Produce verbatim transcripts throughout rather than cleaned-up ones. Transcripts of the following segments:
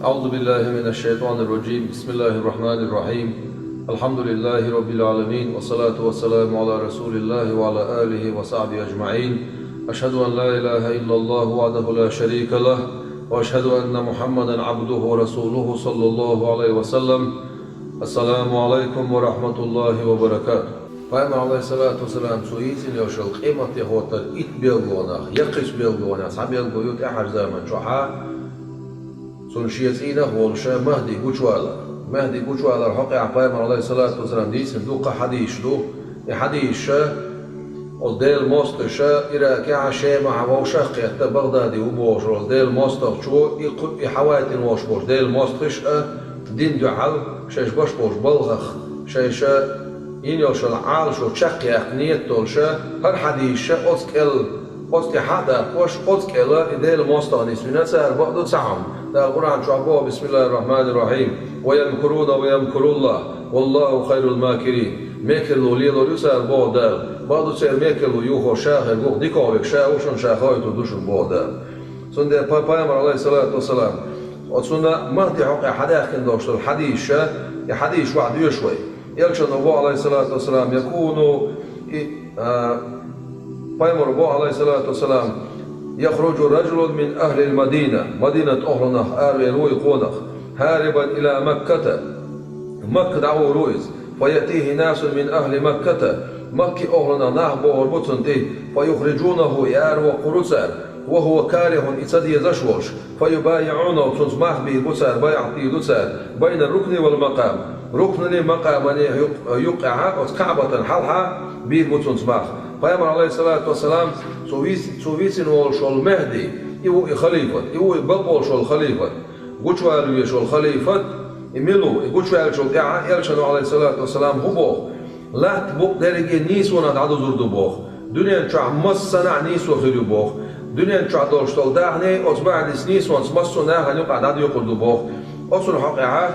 أعوذ بالله من الشيطان الرجيم. بسم الله الرحمن الرحيم. الحمد لله رب العالمين، والصلاة والسلام على رسول الله وعلى آله وصحبه أجمعين. أشهد أن لا إله إلا الله وحده لا شريك له، وأشهد أن محمدا عبده ورسوله صلى الله عليه وسلم. السلام عليكم ورحمة الله وبركاته. Пайхамар, алейхиссалату вассалам, цо йийцина йолуш йолу къематде хӀоттар итт белгалонах, яккхийчу белгалонех цхьа белгало ю тӀаьхьарчу заман чохьа, цунна шен цӀийнах а волуша, Махди гучувалар. Махди гучувалар хьокъехь Пайхамар, алейхиссалату вассалам, дийцина дуккха хьадисаш ду. И хьадисаша, оцу Делан мостагӀаша Иракехь а, Шемахь а вовшах а кхетта, Багъдади ву бохуш волу Делан мостагӀчо, и кху-, и хьавайтина волуш болчу Делан мостагӀаша а, дин дуьхьал шайша баш болчу балхах, шайша йина йолуш йолу Ӏалашо чекхъяккха нийят долуша, хӀара хьадисаша оцу кӀел, оцу тӀе хьа а даккхош, оцу кӀела и Делан мостагӀа нисвина цара, бакъду цхьа хӀума. Дала Къуръан чохь боху: «Бисмиллахир-рахманир-рахим. Ва ямкуруна ва ямкуруллах, валлаху хайрул макирин». Мекарло лелор ю цара, боху Дала. Бакъду церан мекарло юхо ша хир ву, дикахь верг ша ву, шуна ша хоуьйтур ду шуна, боху Дала. Цундела Па-, Пайхамар, алейхиссалату вассалам, оцунна Махди хьокъехь хьадаьхкина долуш долу хьадисаша, и хьадисаш вахь доьшу вай. Элчано боху, алейхиссалату вассалам, якуну, и, а, Пайхамаро боху, алейхиссалату вассалам: «Яхруджу раджулун мин ахлил Мадина». Мадинат охлунах аравер ву и къонах. «Харибан ила Макката». Макка дӀагӀур ву иза. «Фа яътихи насун мин ахли Макката». Макки охлунах нах бохур бу цунна тӀе. «Фа юхриджунаху», и аравоккхур ву цара. «Ва хува карихун», и ца дезаш волуш. «Фа юбайиӀунаху», цунца мах бийр бу цара, байӀат дийр ду цара. «Байна рукни вал макъам». Рукнане, макъамане юкъ-, юккъехьа, оцу КаӀбатан хьалха бийр бу цунца мах. Пайхамар, алейхиссалату вассалам, цо вийц-, цо вийцина волуш волу Мехди, и ву и халифат, и ву и бакъ волуш волу халифат. Гучувала везаш волу халифат, и мила ву, и гучуваьллачул тӀаьхьа Элчано, алейхиссалату вассалам, хӀун боху? Латта букъ дерриге нийсонах дӀадузур ду боху. Дуьнен чохь массанхьа нийсо хир ю боху. Дуьнен чохь долуш долу дахне оцу Мехдис нийсонца массо а нахана юкъахь дӀадоькъур ду боху. Оцунна хьокъехьа,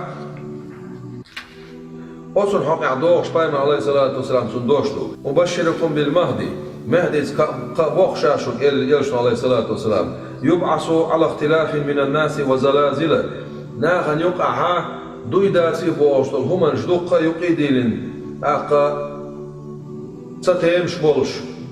оцунна хьокъехь дохуш Пайхамар, алейхиссалату вассалам, цунна дош ду. «Убашширукум бил Махди». Мехдица кхаъ, кхаъ боху ша шуна, элли Элчано, алейхиссалату вассалам. «Юбъасу ала ихтилафин минан наси ва залазила». Нахана юкъахьа дуй даций бохуш долу хӀуманаш дуккха а юкъа а дийлина, тӀаккха ца темаш болуш,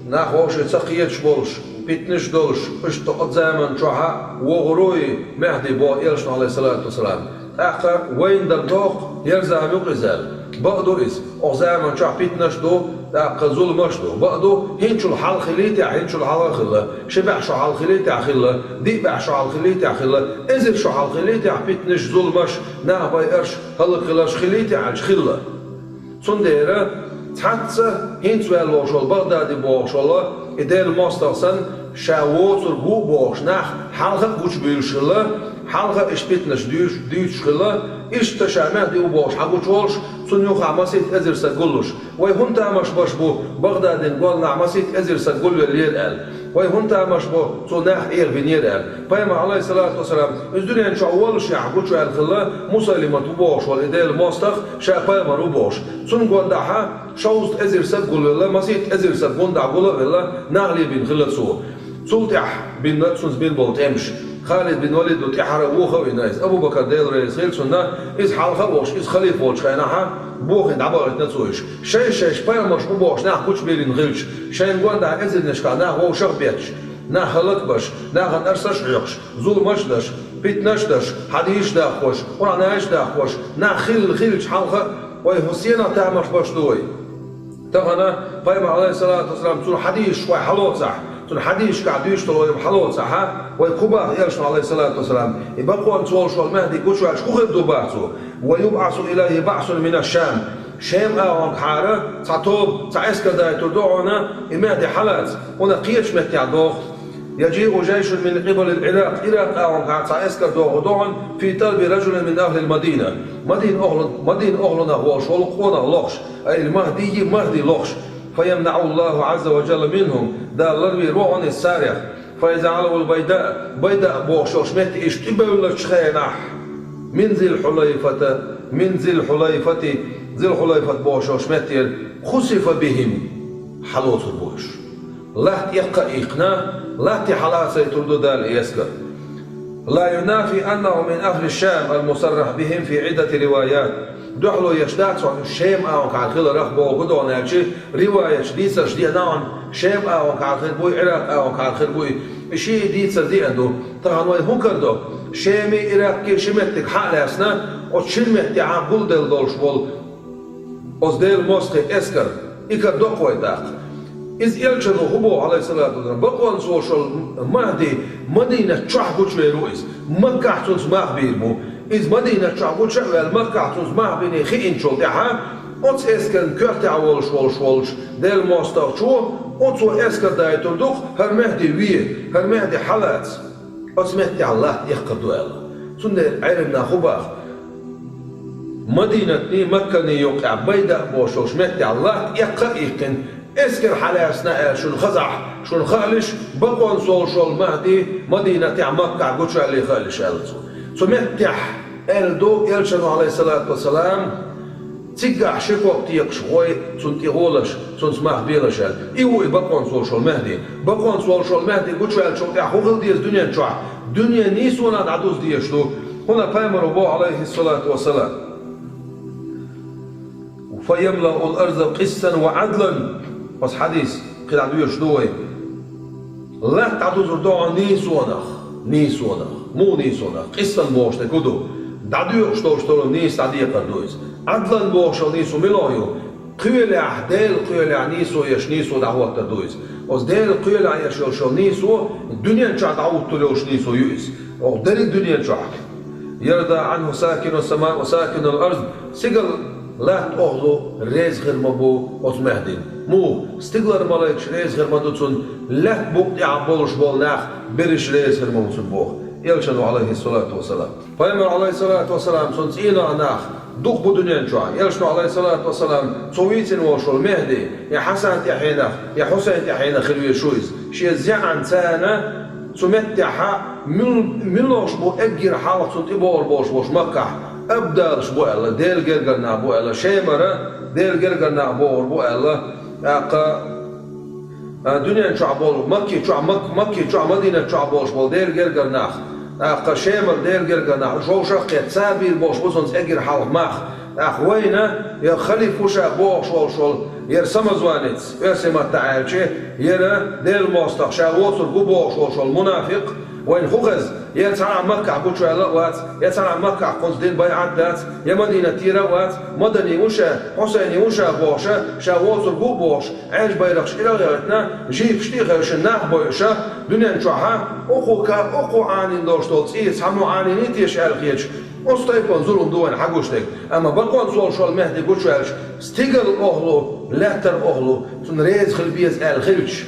нах вовшийн ца кхеташ болуш, питнаш долуш, иштта оцу заман чохьа вогӀур ву и Мехди боху Элчано, алейхиссалату вассалам. ТӀаккха вайна дан доху, ерза ма ю-кх иза аьлла. Бакъ ду иза, оцу заман чохь питнаш ду, тӀаккха зуламаш ду. Бакъ ду, хӀинцачул хьалха хилийтехь, хӀинцачул хьалха хилла, ши бӀе шо хьалха хилийтехь хилла, диъ бӀе шо хьалха хилийтехь хилла, эзар шо хьалха хилийтехь питнаш, зуламаш, нах байарш, хӀаллакьхиларш хилийтехь аьлча хилла. Цундела цхьацца хӀинца ваьлла волуш волу Багъдади бохуш волу и Делан мостагӀа санна, ша воцург ву а бохуш, нах хьалха а гучубуьйлуш хилла, хьалха а иштта питнаш дуьйш-, дуьйцуш хилла, иштта ша Мехди ву бохуш хьагучуволуш, цунна юххехь масийтта эзар саг гуллуш. Вай хӀунда тамаш беш бу, Багъдадин гонахь масийтта эзар саг гулвеллера аьлла? Вай хӀунда тамаш бу, цо нах Ӏехабинера аьлла? Пайхамар, алейхиссалату вассалам, иза дуьнен чохь воллушехь гучуваьлла хилла, Мусайлимат ву бохуш волу и Делан мостагӀа, ша пайхамар ву бохуш. Цунна гондахьа шовзткъа эзар саг гулвелла, масийтта эзар саг гундахь гула а велла, нах лебина хилла цо. Цул тӀаьхьа бина цунца бина болу тӀемаш. Халид бин Валид ду тӀаьххьара вохо а вина иза. Абу-Бакар, Дела реза хила цунна, иза хьалха а волуш, иза халифа волчу хенахьа, бохийна дӀабахийтина цо уьш. Шайша-шайша пайхамарш бу бохуш нах гучубеллина хилча, шайна гондахьа эзарнашкахь нах вовшах а бетташ, нах хӀаллакбеш, нахана арсаш а хьоькхуш, зуламаш а деш, питнаш а деш, хьадисаш а даккхош, Къуръан аяташ а даккхош, нах хилла хилча хьалха а, вай хӀун сенах тамаш беш ду вай? Тахана Пайхамар, алейхиссалату вассалам, цуьнан хьадисаш вай хьалоцахь, цуьнан хьадисашкахь дуьйцуш долу вай хьалоцахьа, вай кху баха Элчано, алейхиссалату вассалам, и бакъонца волуш волу Мехди гучуваьлча хӀун хир ду баха цо? «Ва юбъасу илайхи баъсун мина Шам». Шем агӀонгахьара цхьа тоба, цхьа эскар дайтур ду хьуна, и Мехди хьалаца, хьуна кхечу меттехь доху. «Яджиу джайшун мин къибалил Ӏиракъ». Иракъ агӀонгахьара цхьа эскар дохур ду хьуна, «фи талби раджулин мин ахлил Мадина». Мадина охлу-, Мадина охлунах волуш волу къонах лохуш, ай Махди, Махди лохуш. «Фаямнаъу Аллаху Ӏазза ва джалла минхум». Дала ларвийр ву хьуна иза царех. «Фа иза Ӏалавул Байда», Байда бохуш йолуш метте иштта тӀебевллачу хенахь, «мин Зил Хьулайфата, мин Зил Хьулайфати», Зил Хьулайфат бохуш йолуш меттера, «хусифа бихим», хьалоцур бу уьш. Латта эккха а иккхина, латте хьалацайтур ду Дала и эскар. لا ينافي أنه من أهل الشام المصرح بهم في عدة روايات. Дуьхьало еш дац хьуна Шема агӀонкахьара хиларах боху, хӀун догӀу аьлча, риваяташ, дийцарш деана хьуна, Шема агӀонкахьара хир буй, Ӏиракъ агӀонкахьара хир буй, и шиъ дийцар деана ду. Тахана вай хӀун карадо? Шемий, Ӏиракъий ши меттиг хьа а лаьцна, оцу шина меттехь гулделла долуш болу оцу Делан мостагӀийн эскар, и карадо-кх вай тӀаккха. Иза элчано хӀун боху, Ӏалайхиссалату вассалам, бакъонца волуш волу МахӀди Мадинат чохь гучувер ву иза. Маккахь цуьнца мах бийр бу. Иза Мадинат чохь гуча а ваьлла, Маккахь цуьнца мах биний хиъначул тӀаьхьа, оцу эскарна коьртехь волуш волуш волчу Делан мостагӀчо оцо эскар дайтур ду-кх, хӀара МахӀди ве, хӀара МахӀди хьалаца, оцу меттехь латта эккхар ду аьлла. Цундела Ӏеламнаха хӀун боху? Мадинатний, Макканий юккъехь Байда а бохуш йолчу меттехь латта эккха а иккхина, эскар хьалаьцна аьлла шуна хазахь, шуна хаалаш, бакъонца волуш волу МахӀди Мадинатехь, Маккахь гучуваьллий хаалаш аьлла цо. Цу меттехь аьлла ду элчано, Ӏалайхиссалату вассалам, циггахь ши ког текхаш гӀой цунна тӀе гӀолаш, цунца мах белаш аьлла. И ву и бакъонца волуш волу МахӀди. Бакъонца волуш волу МахӀди гучуваьллачул тӀаьхьа хӀун хила деза дуьнен чохь? Дуьне нийсонах дӀадуза дезаш ду. ХӀунда пайхамаро боху, Ӏалайхиссалату вассалам. فيملأ الأرض قسطا وعدلا. Оцу хьадис кхин дӀа доьшуш ду вай. Латта дӀадузур ду хьуна нийсонах, нийсонах. Муха нийсонах? Къистан бохуш дерг хӀун ду? ДӀадоьдуш долуш долу нийса дӀадекхар ду иза. Ӏадлан бохуш йолу нийсо мила ю? Кхоьлехь, Делан кхоьлехь нийсо еш, нийсо дӀахӀоттар ду иза. Оцу Делан кхоьлехь еш йолуш йолу нийсо дуьнен чохь дӀахӀуттур йолуш нийсо ю иза. Оха дерриг дуьнен чохь. يرضى عنه ساكن السماء وساكن الأرض. Стигал, латта, охьалу реза хир ма бу оцу МахӀдина. Муха? Стигалара малайкаш реза хир ма ду цунна, лаьтта букъа тӀехь болуш болу нах берриш реза хир ма бу цунна боху элчано, Ӏалайхиссалату вассалам. Пайхамар, Ӏалайхиссалату вассалам, цунна цӀийнах нах дукха бу дуьнен чохь. Элчано, Ӏалайхиссалату вассалам, цо вийцина волуш волу МахӀди, я Хьасан тӀаьхьенах, я Хьусайн тӀаьхьенах хир везаш ву иза. Шен зеӀан царна цу меттехь мил-, муьлш бу эггара хьалха цунна тӀебогӀур болуш болуш Маккахь абдалаш бу аьлла, Делан гергара нах бу аьлла, Шемара Делан гергара нах богӀур бу аьлла, тӀаккха, а, дуьнен чохь болу, Макки чохь, Мак-, Макки чохь, Мадинат чохь болуш болу Делан гергара нах, тӀаккха Шемара Делан гергара нах, уьш вовшах а кхетта, цара бийр болуш бу цунца эггара хьалха мах. ТӀаккха вайна, я халифа ву ша бохуш волуш волу, яра самозванец, оьрсийн маттахь аьлча, яра Делан мостагӀа ша воцург ву бохуш волуш волу мунафикъ, вайна хӀун хеза? Я цхьанхьа Маккахь гучуваьлла а вац, я цхьанхьа Маккахь кхунца дина байӀат а дац, я Мадинатера а вац, Мадани ву ша, Хьусайни ву ша бохуша, ша воцург ву бохуш, Ӏаьржа байракхаш ирагӀ яхийтина, жийпаш тӀе а хевшина, нах бойуша, дуьнен чохьа, окху ка-, окху Ӏанийна долуш долу цӀий цхьаммо Ӏанийний теша аьлла хеташ, оцу тайпана зулам ду вайна хьагуш дерг. Амма бакъонца волуш волу МахӀди гучуваьлча, стигала охьалу, лаьттара охьалу, цунна реза хила беза аьлла хилча,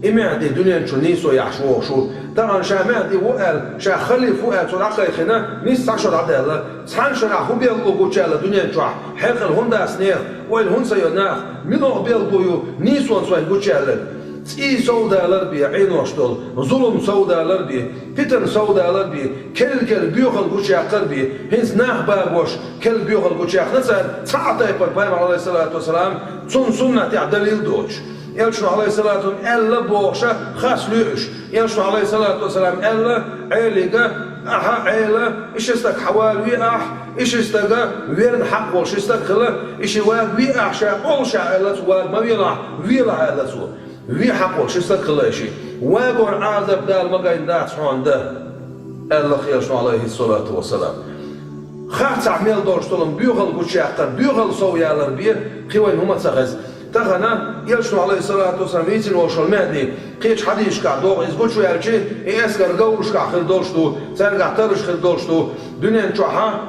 и МахӀди дуьнен чу нийсо яхьаш вогӀуш ву. Тахана ша МахӀди ву аьлла, ша халифа ву аьлла, цо дӀакхайкхина, нийсса цхьа шо дӀадаьлла. Цхьана шарахь хӀун белгало гучуяьлла дуьнен чохь? Хьекъал хӀунда дац нехан? Ойла хӀунда ца йо наха? Мила белгало ю нийсонца вайна гучуяьлларг? ЦӀий совдалар бен Ӏенош долу, зулам совдалар бен, питана совдалар бен, керла-керла боьхалла гучуяккхар бен, хӀинца нах багош керла боьхалла гучуяьккхина цара, цхьа а тайпана Пайхамар, Ӏалайхиссалату вассалам, цунна суннатехь далил доцуш. Элчано, Ӏалайхиссалату вассалам, аьлла бохуша хас лоьуш. Элчано, Ӏалайхиссалату вассалам, аьлла Ӏелига: «Ахьа, Ӏела, и ши стаг хьан валаве ахь, и ши стага верна хьакъ волу ши стаг хила, и ши вагаве ахь ша, олуш ахь», аьлла цо, «вага ма велахь, велахь», аьлла цо. «Ве хьакъ волу ши стаг хила и ши. Вагор Ӏазап Дала ма гайна дац хьуна дан», аьлла Элчано, Ӏалайхиссалату вассалам. Харцахь мел долуш долу боьхалла гучуяккхар, боьхалла совъялар бен, кхин вайна хӀума ца хеза. Тахана Элчано, Ӏалайхиссалату вассалам, вийцина волуш волу МахӀди, кхечу хьадисашкахь догӀу, иза гучуваьлча, и эскар говрашкахь хир долуш ду, цаьргахь тарраш хир долуш ду, дуьнен чохьа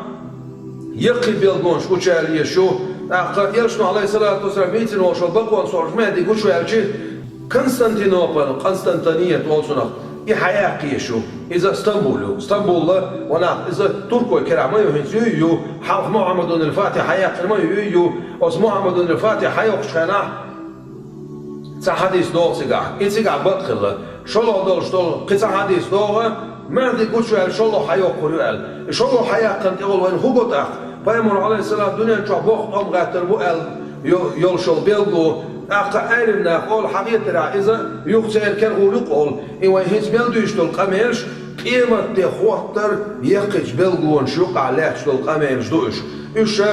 яккхий белгалонаш гучуяьлла езаш ю. ТӀаккха Элчано, Ӏалайхиссалату вассалам, вийцина волуш волу бакъонца волуш МахӀди гучуваьлча, Константинополь, Къонстантиният олу цунах, и хьаяккха езаш ю. Иза Стамбул ю. Стамбул а, ванах, иза туркой керахь ма ю, хӀинца юй ю. Хьалха Мухьаммадун аль-Фатихь хьаяьккхина ма ю, юй ю. Оцу Мухьаммадун аль-Фатихь хьайоккхучу хенахь, цхьа хьадис догӀу цигахь. И цигахь бакъ хилла. ШолгӀа долуш долу кхин цхьа хьадис догӀу, МахӀди гучуваьлла шолгӀа хьайоккхур ю аьлла. И шолгӀа хьаяьккхина тӀехула вайна хӀун го тӀаккха? Пайхамар, Ӏалайхиссалам, дуьнен чохь боккха тӀом гӀаттар бу аьлла йо-, йолуш йолу белгало. ТӀаккха Ӏелам наха олу, хьан хетарехь, иза юха церан кергӀур ю-кх олу. И вайн хӀинца мел дуьйцуш долу къамелаш Къематде хӀоттар яккхийчу белгалонаш юкъахь лаьтташ долу къамелаш ду уьш. Уьш ша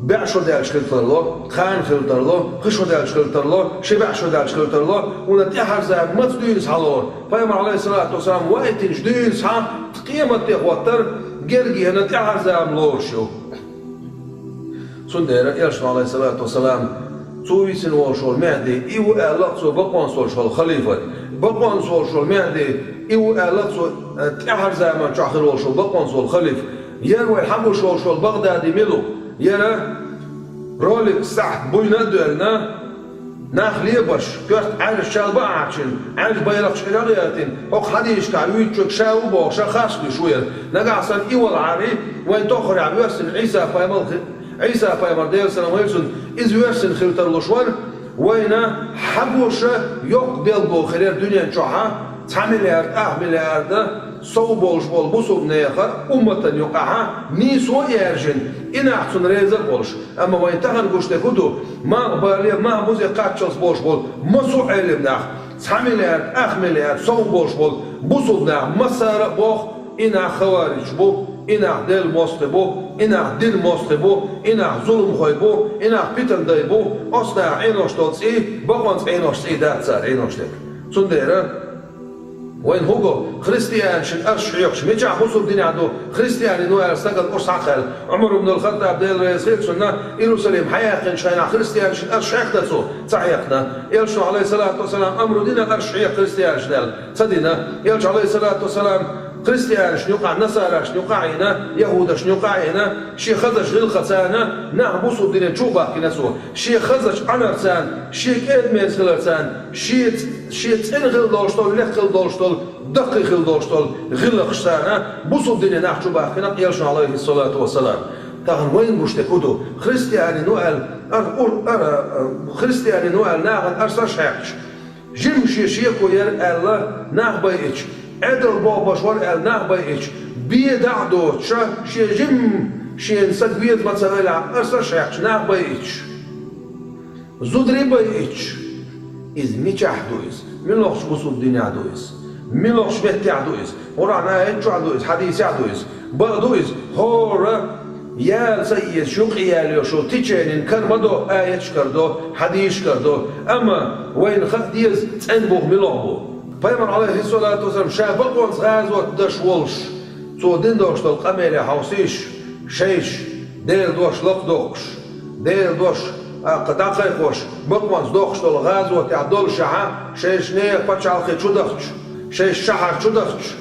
бӀе шо даьлча хила тарло, кхана хила тарло, пхи шо даьлча хила тарло, ши бӀе шо даьлча хила тарло, хӀунда тӀаьхьарза маца дуьйна схьалора. Пайхамар, Ӏалайхиссалату вассалам, ваийтинчу дуьйна схьа къематде хӀоттар гергахь тӀаьхьарза лоруш ю. Цундела Элчано, Ӏалайхиссалату вассалам, цо вийцина волуш волу Мехди, и ву аьлла, цо бакъонца волуш волу халифат. Бакъонца волуш волу Мехди, и ву аьлла, цо, э, тӀаьхьарза заман чохь хила волуш волу бакъонца волу халиф. Яра вай хьагуш волуш волу Багъдади мила ву? Яра ролик сахьт буйна а доьллина, нах лебаш, коьрта Ӏаьржа чалба а хьарчина, Ӏаьржа байракхаш Ӏира а гӀертина, хӀокху хьадисашкахь вуьйцучуьнга ша ву бохуш, ша харц луьйш ву яра. Нагахь санна и вала Ӏари, вайн тоххарехь воьссина Ӏийса пайхамар хи-, Ӏийса пайхамар, Делан салам хуьлда цунна, иза воьссина хила тарлуш вара, вайна хьагуша йоккха белгало хир яра дуьнен чохьа, цхьа миллиард, ах миллиарда сов болуш болу бусулба нехан умматан юкъахьа нийсо а яьржина, и нах цунна реза а болуш. Амма вайн тахана гуш дерг хӀун ду? Малхбале, малхбузе кхаччалц болуш болу массо а Ӏелам нах, цхьа миллиард, ах миллиард сов болуш болу бусулба нах массара а боху, и нах хаваричаш бу, и нах Делан мостагӀий бу, и нах динан мостагӀий бу, и нах зуламхой бу, и нах питан дай бу, оцу наха Ӏенош долу цӀий, бакъонца Ӏенош цӀий дац цара Ӏенош дерг. Цундела вайн хӀун го, христианашна арш хьоькхуш, мичахь бусулба динехь ду, христианин ву аьлла стагана урс хьакхаьлла. Ӏумар ибн ал-Хаттаб, Дела реза хила цунна, Иерусалим хьаяьккхинчу хенахь христианашна арш хьехна цо? Ца хьехна. Элчано, Ӏалайхиссалату вассалам, амру дина арш хьеха христианашна аьлла? Ца дина. Элча, Ӏалайхиссалату вассалам, христианашна юкъахь, насарашна юкъахь а йина, яхӀудашна юкъахь а йина, шен хазачу гӀиллакхаца нах бусулба дине чу а бахкина цо. Шен хазачу Ӏанарца, шен кӀеда-мерза хиларца, шен, шен цӀена хила долуш долу, лекха хила долуш долу, даккхий хила долуш долу гӀиллакхашца бусулба дине нах чу бахкина Элчано, Ӏалайхиссалату вассалам. Тахана вайна гуш дерг хӀун ду? Христианин ву аьлла, ар-, ур-, ара, а, христианин ву аьлла, нахана арсаш хьаькхча, жима шен шеко яра аьлла нах байича, Ӏедал бохбаш вара аьлла нах байича, бен дӀа а доцуша, шен жима шена са веза ма ца велахь, арсаш хьаькхча нах байича, зударий байича, иза мичахь ду иза? Муьлхачу бусулба динехь ду иза? Муьлхачу меттехь ду иза? Къуръан аят чохь ду иза? Хьадисехь ду иза? Бакъ ду иза? ХӀора яла ца езаш юкъа яьлла йолу теченин кара ма до, аяташ кара до, хьадисаш кара до. Амма вайна хаа деза цӀена бух муьлха бу. Пайхамар, Ӏалайхиссалату вассалам, ша бакъонца гӀазот деш волуш, цо дина долуш долу къамеле хьовсийша, шайша Делан дош лакхадоккхуш, Делан дош, а, кха дӀакхайкхош, бакъонца доккхуш долу гӀазотехь доллушехьа, шайша нехан пачхьалкхе чу дахча, шайша шахьар чу дахча,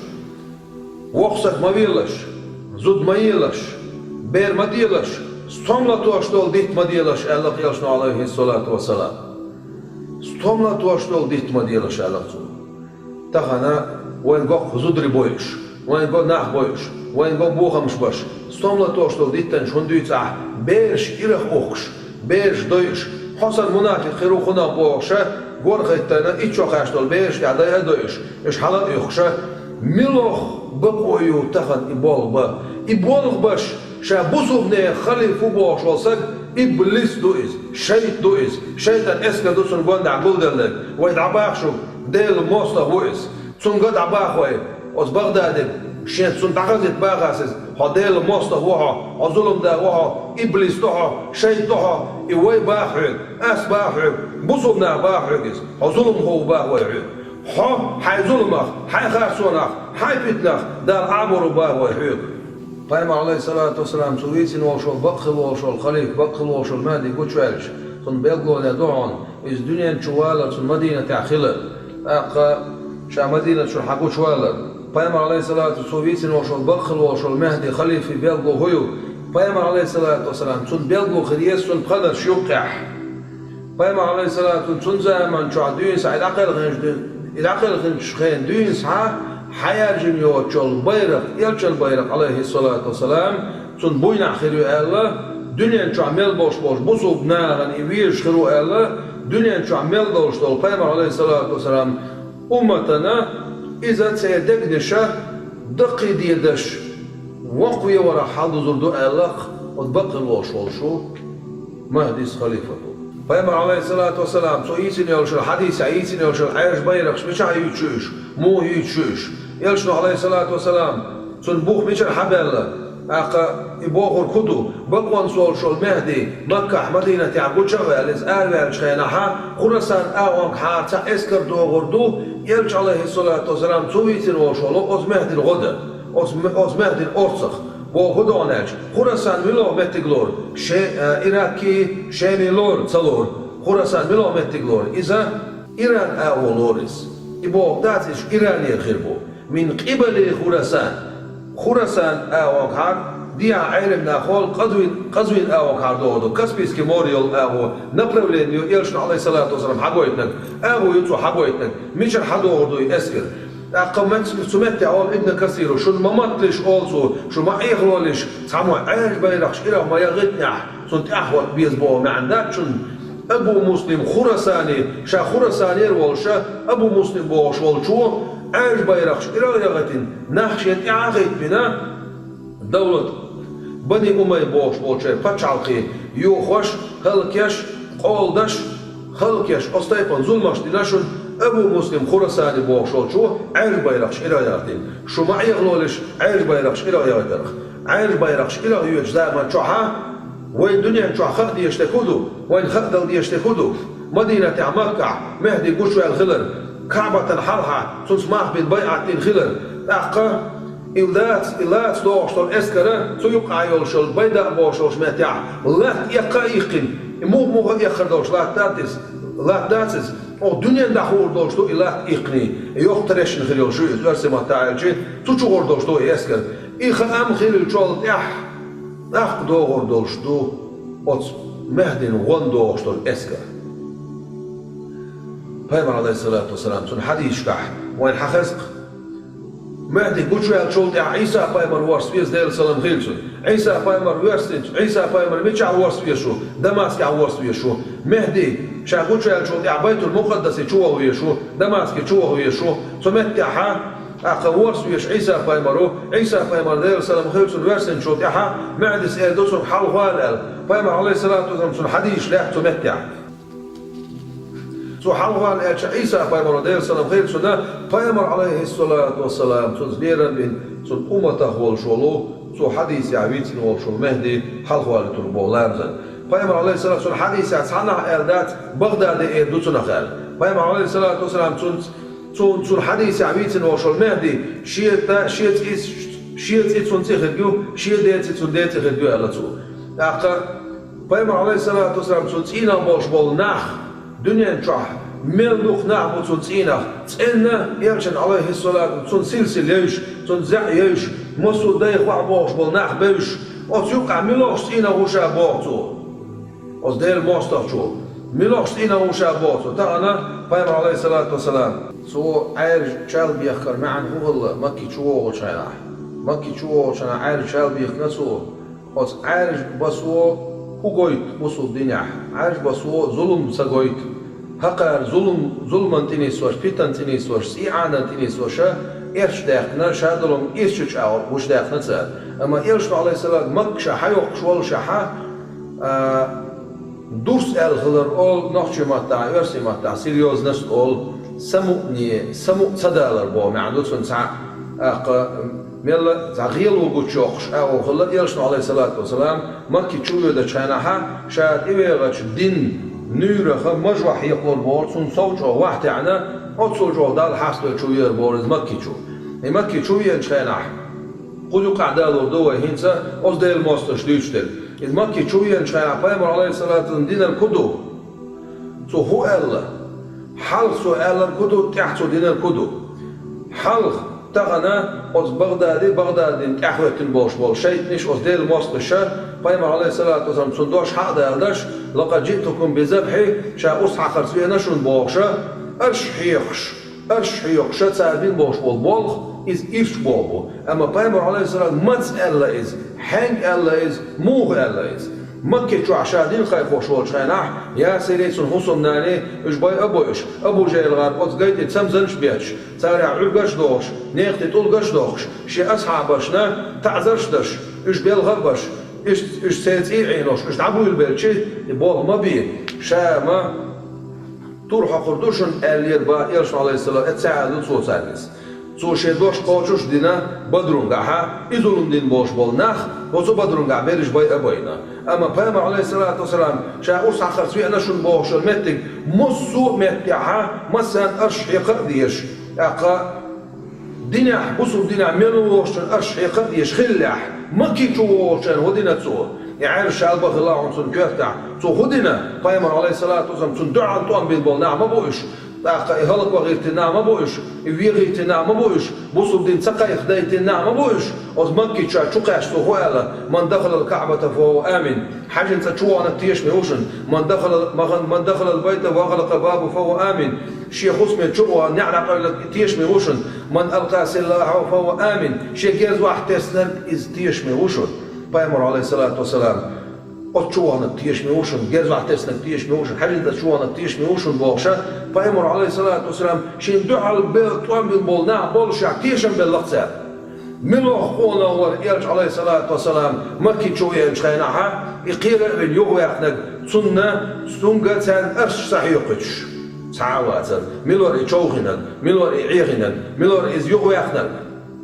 воккха стаг ма велаш, зуда ма елаш, бер ма делаш, стом латош долу дитт ма делаш, аьлла Элчано, Ӏалайхиссалату вассалам. Стом латош долу дитт ма делаш, аьлла цо. Тахана вайн го-кх зударий бойуш, вайн го нах бойуш, вайн го бохамаш баш, стом латош долу диттанаш хӀунда дуьйцу ахь, бераш ирах ухкуш, бераш дойуш, хьо санна мунафикъ хир ву хӀунах бохуша, гора хӀиттарна итт шо кхаьчна долу бераш тӀехь дайа а дойуш, уьш хьала а оьхуша, муьлха бакъо ю тахана и болх бан? И болх беш, ша бусулба нехан халифа ву бохуш волу саг, иблис ду иза, шайтӀа ду иза, шайтӀан эскар ду цунна гондахь гулделларг. Вай дӀабаха шуьга, Делан мостагӀа ву иза. Цунга дӀабаха вай, оцу Багъдадига, шен цунна дӀахазийта бахас иза, хьо Делан мостагӀа ву хьо, хьо зулам да ву хьо, иблис ду хьо, шайтӀа ду хьо, и вай баха хьоьга, ас баха хьоьга, бусулба наха баха хьоьга иза, хьо зуламхо ву баха вай хьоьга. Хьо хьайн зуламах, хьайн харцонах, хьайн питанах Дала Ӏамор ву баха вай хьоьга. Пайхамар, Ӏалайхиссалату вассалам, цо вийцина волуш волу, бакъ хила волуш волу халифа, бакъ хила волуш волу Мехди гучуваьлча, цунна белгало де ду хьуна, иза дуьнен чу валар, цунна Мадинатехь хилар, тӀаккха ша Мадинат чуьра хьагучувалар. Пайхамар, Ӏалайхиссалату, цо вийцина волуш волу, бакъ хила волуш волу Мехди халифин белгало хӀун ю? Пайхамар, Ӏалайхиссалату вассалам, цунна белгало хир еза цунна пханарш юккъехь. Пайхамар, Ӏалайхиссалату, цунна заман чохь дуьйна схьа, и дӀакхелхинчу дуьйна, и дӀакхелхинчу хенан дуьйна схьа, хьаяьржина йоцучу байракх, элчан байракх, Ӏалайхиссалату вассалам, цунна буйнахь хир ю аьлла, дуьнен чохь мел болуш болчу бусулба нахана и везаш хир ву аьлла, дуьнен чохь мел долуш долу пайхамар, Ӏалайхиссалату вассалам, умматана иза церан дегнаша даккхий дедаш, воккхаве варах хьалдузур ду аьлла-кх оцу бакъ хила волуш волчу Махьдис халифато. Пайхамар, Ӏалайхиссалату вассалам, цо йийцина йолчу хьадисехь йийцина йолчу Ӏаьржа байракхаш мичахь юьйцуш ю уьш? Муха юьйцуш ю уьш? Элчано, Ӏалайхиссалату вассалам, цунна бух мичара хьабаьлла, тӀаккха и бохург хӀун ду, бакъонца волуш волу Мехди Маккахь, Мадинатехь гуча а ваьлла, иза араваьллачу хенахь, Хурасан агӀонгахьара цхьа эскар догӀур ду, Элча, Ӏалайхиссалату вассалам, цо вийцина волуш волу оцу Мехдина гӀо дан, оцу, оцу Мехдина орцах. Боху хӀун ду аьлча, Хурасан мила меттиг лору, Ше-, а, Ираккий, Шемий лору, ца лору. Хурасан мила меттиг лору? Иза Иран агӀо лору иза. И боху дац, иза Иранера хир бу. Мин къибали Хурасан. Хурасан агӀонгахьара, дехьа Ӏелам нахол Къазвин, Къазвин агӀонгахьара догӀу ду. Каспийский море йолу агӀо, направление ю Элчано, Ӏалайхиссалату вассалам, хьагойтинарг. АгӀо ю цо хьагойтинарг. Мичара хьадогӀур ду и эскар? ТӀаккха мет-, цу меттехь олу Ибн Касиро, шуна ма матталаш, олу цо, шу ма Ӏехалолаш, цхьаммо Ӏаьржа байракхаш ирахь ма яхийтинехь, цунна тӀаьхьахӀотта беза боху маьӀна дац шуна. Абу Муслим Хурасани, ша Хурасанера волуша, Абу Муслим бохуш волчо, Ӏаьржа байракхаш ирахь яхийтина, нах шен тӀаьхьа а хӀиттабина, Давлат, Бани Умайя бохуш болчеран пачхьалкхе йохош, хӀаллакъеш, къоладеш, хӀаллакъеш, оцу тайпана зуламаш дина шуна. Абу Муслим Хурасани бохуш волчо Ӏаьржа байракхаш ирахь яхийтина. Шу ма Ӏехалолаш Ӏаьржа байракхаш ирахь яхийтарх. Ӏаьржа байракхаш ирахь йоьдучу заман чохь а вайн дуьнен чохь хаа дезаш дерг хӀун ду? Вайна хаа дала дезаш дерг хӀун ду? Мадинатехь, Маккахь Мехди гучуваьлла хилар, КаӀбатан хьалха цунца мах бина, байӀат дина хилар. ТӀаккха и лаца, и лаца догӀуш долу эскара, цу юкъахь йолуш йолу Байда бохуш йолчу меттехь латта эккха а иккхина, и муха-муха эккхар долуш латта дац иза, латта дац иза. Оха дуьненна дӀахуур долуш ду и латта иккхина, и йоккха трешина хир йолуш ю иза, оьрсийн маттахь аьлча, цу чу гӀур долуш ду и эскар. И хаам хиллачул тӀаьхьа, тӀаккха догӀур долуш ду оцу Мехдина гӀон догӀуш долу эскар. Пайхамар, Ӏалайхиссалату вассалам, цуьнан хьадисашкахь вайна хьахеза-кх, Мехди гучуваьллачул тӀаьхьа Ӏийса-пайхамар ворс веза, Делан салам хила цунна. Ӏийса-пайхамар воьрсинчу, Ӏийса-пайхамар мичахь ворс везаш ву? Дамаскехь ворс везаш ву. Мехди ша гучуваьллачул тӀаьхьа Байтул-Мукъаддасе чу ваха везаш ву, Дамаске чу ваха везаш ву. Цу меттехь а, тӀаккха ворс везаш Ӏийса-пайхамар ву. Ӏийса-пайхамар, Делан салам хила цунна, воьрсинчул тӀаьхьа Мехдис эр ду цунга: «Хьалхавала», – аьлла. Пайхамар, Ӏалайхиссалату вассалам, цунна хьадисаш лаьтта цу меттехь. Цо хьалхавала аьлча, Ӏийса-пайхамаро, Делан салам хила цунна, пайхамар, Ӏалайхиссалату вассалам, цунца лерам бина, цуьнан умматах волуш волу, цо хьадисехь вийцина волуш волу Мехди хьалхавалийтур боху ламазан. Пайхамар, Ӏалайхиссалату, цуьнан хьадисехь цхьанхьа аьлла дац, Багъдаде эр ду цунах аьлла. Пайхамар, Ӏалайхиссалату вассалам, цунца, цун-, цуьнан хьадисехь вийцина волуш волу Мехди шен да-, шен цӀи, шен цӀи цуьнан цӀе хирг ю, шен ден цӀи цуьнан ден цӀе хирг ю аьлла цо. ТӀаккха Пайхамар, Ӏалайхиссалату вассалам, цуьнан цӀийнах болуш болу нах, дуьнен чохь мел дукха нах бу цуьнан цӀийнах, цӀенна, Элчан, Ӏалайхиссалату, цуьнан силсила евзаш, цуьнан зӀе евзаш, массо а дайх ваха бохуш болу нах бевзаш, оцу юкъахь муьлхачу цӀийнах ву ша боху цо. Оцу Делан мостагӀчо муьлхачу цӀийнах ву ша боху цо. Тахана Пайхамар, Ӏалайхиссалату вассалам, цо Ӏаьржа чалбехкаран маьӀна хӀун хилла Макке чу вогӀучу хенахь? Макке чу вогӀучу хенахь Ӏаьржа чалбехкина цо. Оцу Ӏаьржа басо хӀун гойту бусулба динехь? Ӏаьржа басо зулам ца гойту. ХӀокхара зулам, зуламан тӀе нисвеш, питанан тӀе нисвеш, цӀий Ӏанан тӀе нисвеш, эрча даьккхина, ша долу ирчачу агӀор гучудаьккхина цара. Амма Элчано, Ӏалайхиссалам, Макка ша хьайоккхуш воллушехь, а, дурс аьлла хилар олу нохчийн маттахь, оьрсийн маттахь серьёзность олу, самукъане, самукъа ца далар боху маьӀна ду цуьнан цхьаъ. ТӀаккха мелла а цхьа гӀело гучуйоккхуш агӀо хилла Элчано, Ӏалайхиссалату вассалам, Макке чу воьдучу хенахь, ша тӀевегӀачу динан нуьйрах мажа ваха хьекхалур бохура, цунна сов чӀогӀа ваха таьӀна, оццул чӀогӀа Далла хьастадой чу веара бохура иза Макке чу. И Макке чу веанчу хенахь, кху юкъахь далур ду вай хӀинца, оцу Делан мостагӀаша дуьйцуш дерг. Иза Макке чу веанчу хенахь Пайхамар, Ӏалайхиссалату вассалам, динарг хӀун ду? Цо хӀун аьлла? Хьалха цо аьлларг хӀун ду, тӀаьхьа цо динарг хӀун ду? Хьалха, тахана оцу Багъдади, Багъдадина тӀаьхьахӀоьттина болуш болу шайтӀанаш, оцу Делан мостагӀаша Пайхамар, Ӏалайхиссалату вассалам, цунна дош хьа а далош, «Лакъад жиътукум би забхьи», ша урс хьакхарца веана шуна бохуша, арш хьоькхуш, арш хьоькхуша цара бина болуш болу болх, иза ирча болх бу. Амма Пайхамар, Ӏалайхиссалам, маца аьлла иза, хьаьнга аьлла иза, муха аьлла иза? Макке чохь ша дин кхайкхош волчу хенахь, Ясирий, цуьнан хӀусамнанний, уьш байъа а бойуш, Абу ЖахӀил-гӀар оцу гай тӀе цамзанаш а бетташ, царех Ӏуьргаш а дохуш, некха тӀе тӀулгаш а дохуш, шен асхьабашна таӀзарш а деш, уьш белха а беш, уьш, уьш церан цӀий а Ӏенош, уьш дӀабуьйлабелча, и болх ма бе, ша ма тур хьокхур ду шуна аьллера бах Элчано, Ӏалайхиссалам, эццахь аьлла ду цо цаьрга иза. Цо шен дош кхочуш а дина Бадрунгахьа, и зулам дина болуш болу нах оцу Бадрунгахь берриш бай а байна. Амма Пайхамар, Ӏалайхиссалату вассалам, ша урс хьакхарца веана шуна бохуш йолу меттиг, массо а меттехьа, массарна арш хьекха а дезаш, тӀаккха динехь, бусулба динехь мел вогӀучунна арш хьекха а дезаш хиллехь, Макки чу вогӀучарна хӀун дина цо? И Ӏаьржа шалба хилла хьуна цунна коьртахь. Цо хӀун дина? Пайхамар, Ӏалайхиссалату вассалам, цунна дуьхьал тӀом бина болу нах ма бу уьш. ТӀаккха и хӀаллаквахийтина нах ма бу уьш, и вехийтина нах ма бу уьш, бусулба дин ца кхайкхадайтина нах ма бу уьш. Оцу Макки чу ша чу кхаьчча цо хӀун аьлла: «Ман дахалал Каъбата фа хӀува амин». Хьаьжин цӀа чу ваханарг тешаме ву шуна. «Ман дахалал, ман, ман дахалал байта ва агӀлакъа бабахӀу фа хӀува амин». Шен хӀусаме чу а вахана, неӀ дӀакъевлинарг тешаме ву шуна. «Ман алкъа силахьаху фа хӀува амин». Шен герз охьатеснарг иза тешаме ву шуна. Пайхамар, Ӏалайхиссалату вассалам, оцу чу ваханарг тешаме ву шуна, герз охьатеснарг тешаме ву шуна, хьаьжин цӀа чу ваханарг тешаме ву шуна бохуша, Пайхамар, Ӏалайхиссалату вассалам, шена дуьхьал бе-, тӀом бина болу нах боллушехь тешам белла-кх цара. Мила къонах вара Элча, Ӏалайхиссалату вассалам, Макки чу веанчу хенахьа, и кхера а вина юхаваьккхинарг, цунна, цуьнга царна арш ца хьоькхуьйтуш? Цхьа а вацара. Мила вара и човхийнарг, мила вара и Ӏехийнарг, мила вара иза юхаваьккхинарг?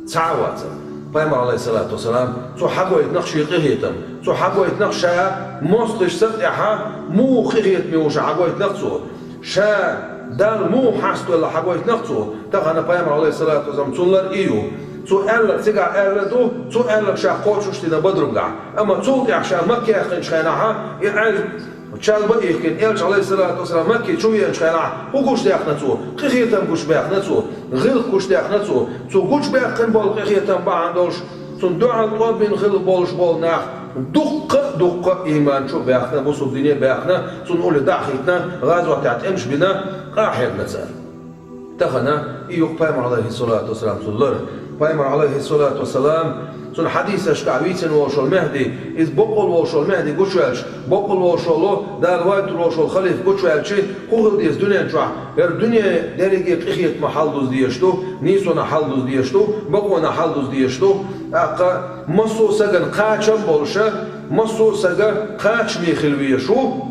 Цхьа а вацара. Пайхамар, Ӏалайхиссалату вассалам, цо хьагойту-кх шен къинхетам, цо хьагойту-кх ша мостагӀчунна тӀехьа муха къинхетаме ву ша хьагойту-кх цо. Ша Далла муха хьаставелла хьагойту-кх цо. Тахана Пайхамар, Ӏалайхиссалату вассалам, цунна лар и ю. Цо аьлларг цигахь аьлла ду, цо аьлларг ша кхочуш а дина Бадрунгахь. Амма цул тӀаьхьа ша Макка яьккхинчу хенахьа, и Ӏаьржа шалба а хӀиттина, Элча, Ӏалайхиссалату вассалам, Макки чу веанчу хенахь хӀун гучудаьккхина цо? Къинхетам гучубаьккхина цо, гӀиллакх гучудаьккхина цо. Цо гучубаьккхина болу къинхетам бахьана долуш, цунна дуьхьал тӀом бина хилла болуш болу нах дуккха а, дуккха а ийман чу а баьхкина, бусулба дине а баьхкина, цунна улле дӀа а хӀиттина, гӀазотехь тӀемаш а бина, къа а хьегна цара. Тахана и ю-кх Пайхамар, Ӏалайхиссалату вассалам, цунна лар. Пайхамар, Ӏалайхиссалату вассалам, цунна хьадисашкахь вийцина волуш волу Мехди, иза бакъволуш волу Мехди гучуваьлча, бакъволуш волу, Дала вайтур волуш волу халифа гучуваьлча, хӀун хила деза дуьнен чохь? ХӀара дуьне дерриге къинхетамах хьалдуза дезаш ду, нийсонах хьалдуза дезаш ду, бакъонах хьалдуза дезаш ду. ТӀаккха массо а сагана кхачам а болуша, массо а сага кхачаме хила везаш ву.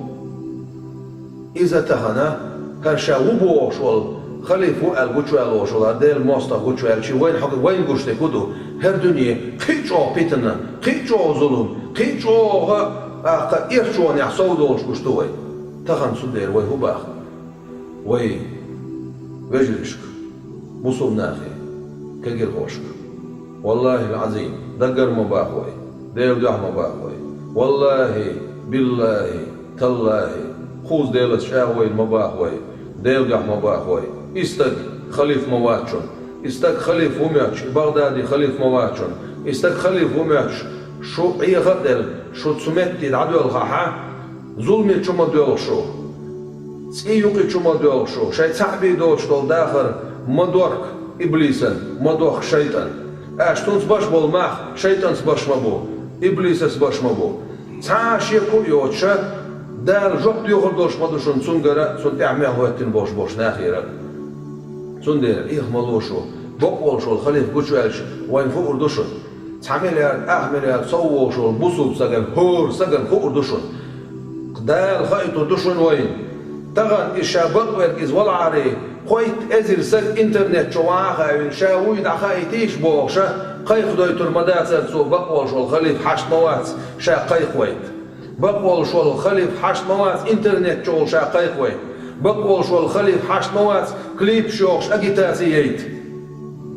Иза тахана, хӀара ша ву бохуш волу, халифа ву аьлла гучуваьлла волуш волу, хӀара Делан мостагӀа гучуваьлча, вайна хьо-, вайна гуш дерг хӀун ду? ХӀара дуьне кхин а чӀогӀа питана, кхин а чӀогӀа зулам, кхин а чӀогӀа, тӀаккха, эрчонехь сов долуш гуш ду вай. Тахана цундела вай хӀун боху? Вай, вежаршка, бусулба нахе, кегирхошка, валлахӀил-Ӏазим, даггара ма боху вай, Делан дуьхьа ма боху вай. ВаллахӀи, биллахӀи, таллахӀи, кхузза Делаца чӀагӀо йина ма боху вай, Делан дуьхьа ма боху вай. И стаг халифа ма вац шуна. И стаг халифа ву моьттуш, и БагӀдади халифа ма вац шуна. И стаг халифа ву моьттуш, шу Ӏеха а делла, шу цу метте дӀадоьлхахьа, зуламе чу ма доьлху шу. ЦӀий юкъе чу ма доьлху шу, шайн цхьаъ бен доцуш долу дахар ма дохку иблисан, ма дохку шайтӀан. Аша цунца беш болу мах шайтӀанца беш ма бу, иблисаца беш ма бу. Цхьа а шеко а йоцуша, Дала жоп доьхур долуш ма ду шуна цуьнгара, цунна тӀехь мел хӀоьттина болуш болчу нахера. Цундела Ӏеха ма ло шу, бакъволуш волу халифа гучуваьлча, вайна хуур ду шуна. Цхьа миллиард, ах миллиард сов волуш волу бусулба сагана, хӀора сагана хуур ду шуна. Дала хаийтур ду шуна вайна. Тахана иза ша бакъверг иза валахьарий, кхойтта эзар саг интернет чу ваха а хаийна, ша вуй дӀахаийтийша бохуша, кхайкхадойтур ма дацара цо, бакъволуш волу халифа хьашт ма вац, ша кхайкхавайта. Бакъволуш волу халифа хьашт ма вац интернет чу волу ша кхайкхавайта. Бакъволуш волу халифа хьашт ма вац клипаш йохуш агитаци яйта.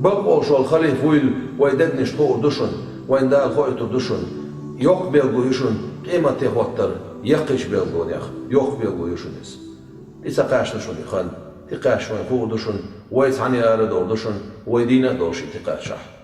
Бакъволуш волу халифа вуйла вайн дегнашна хуур ду шуна, вайна Дала хаийтур ду шуна. Йоккха белго ю шуна къематде хӀоттар яккхийчу белгонех, йоккха белго ю шуна иза. И ца кхаьчна шуна и хан, тӀекхаьчча вайна хуур ду шуна, вай цхьаьна ара а довр ду шуна, вай дийна а долуш и тӀекхаьччахь.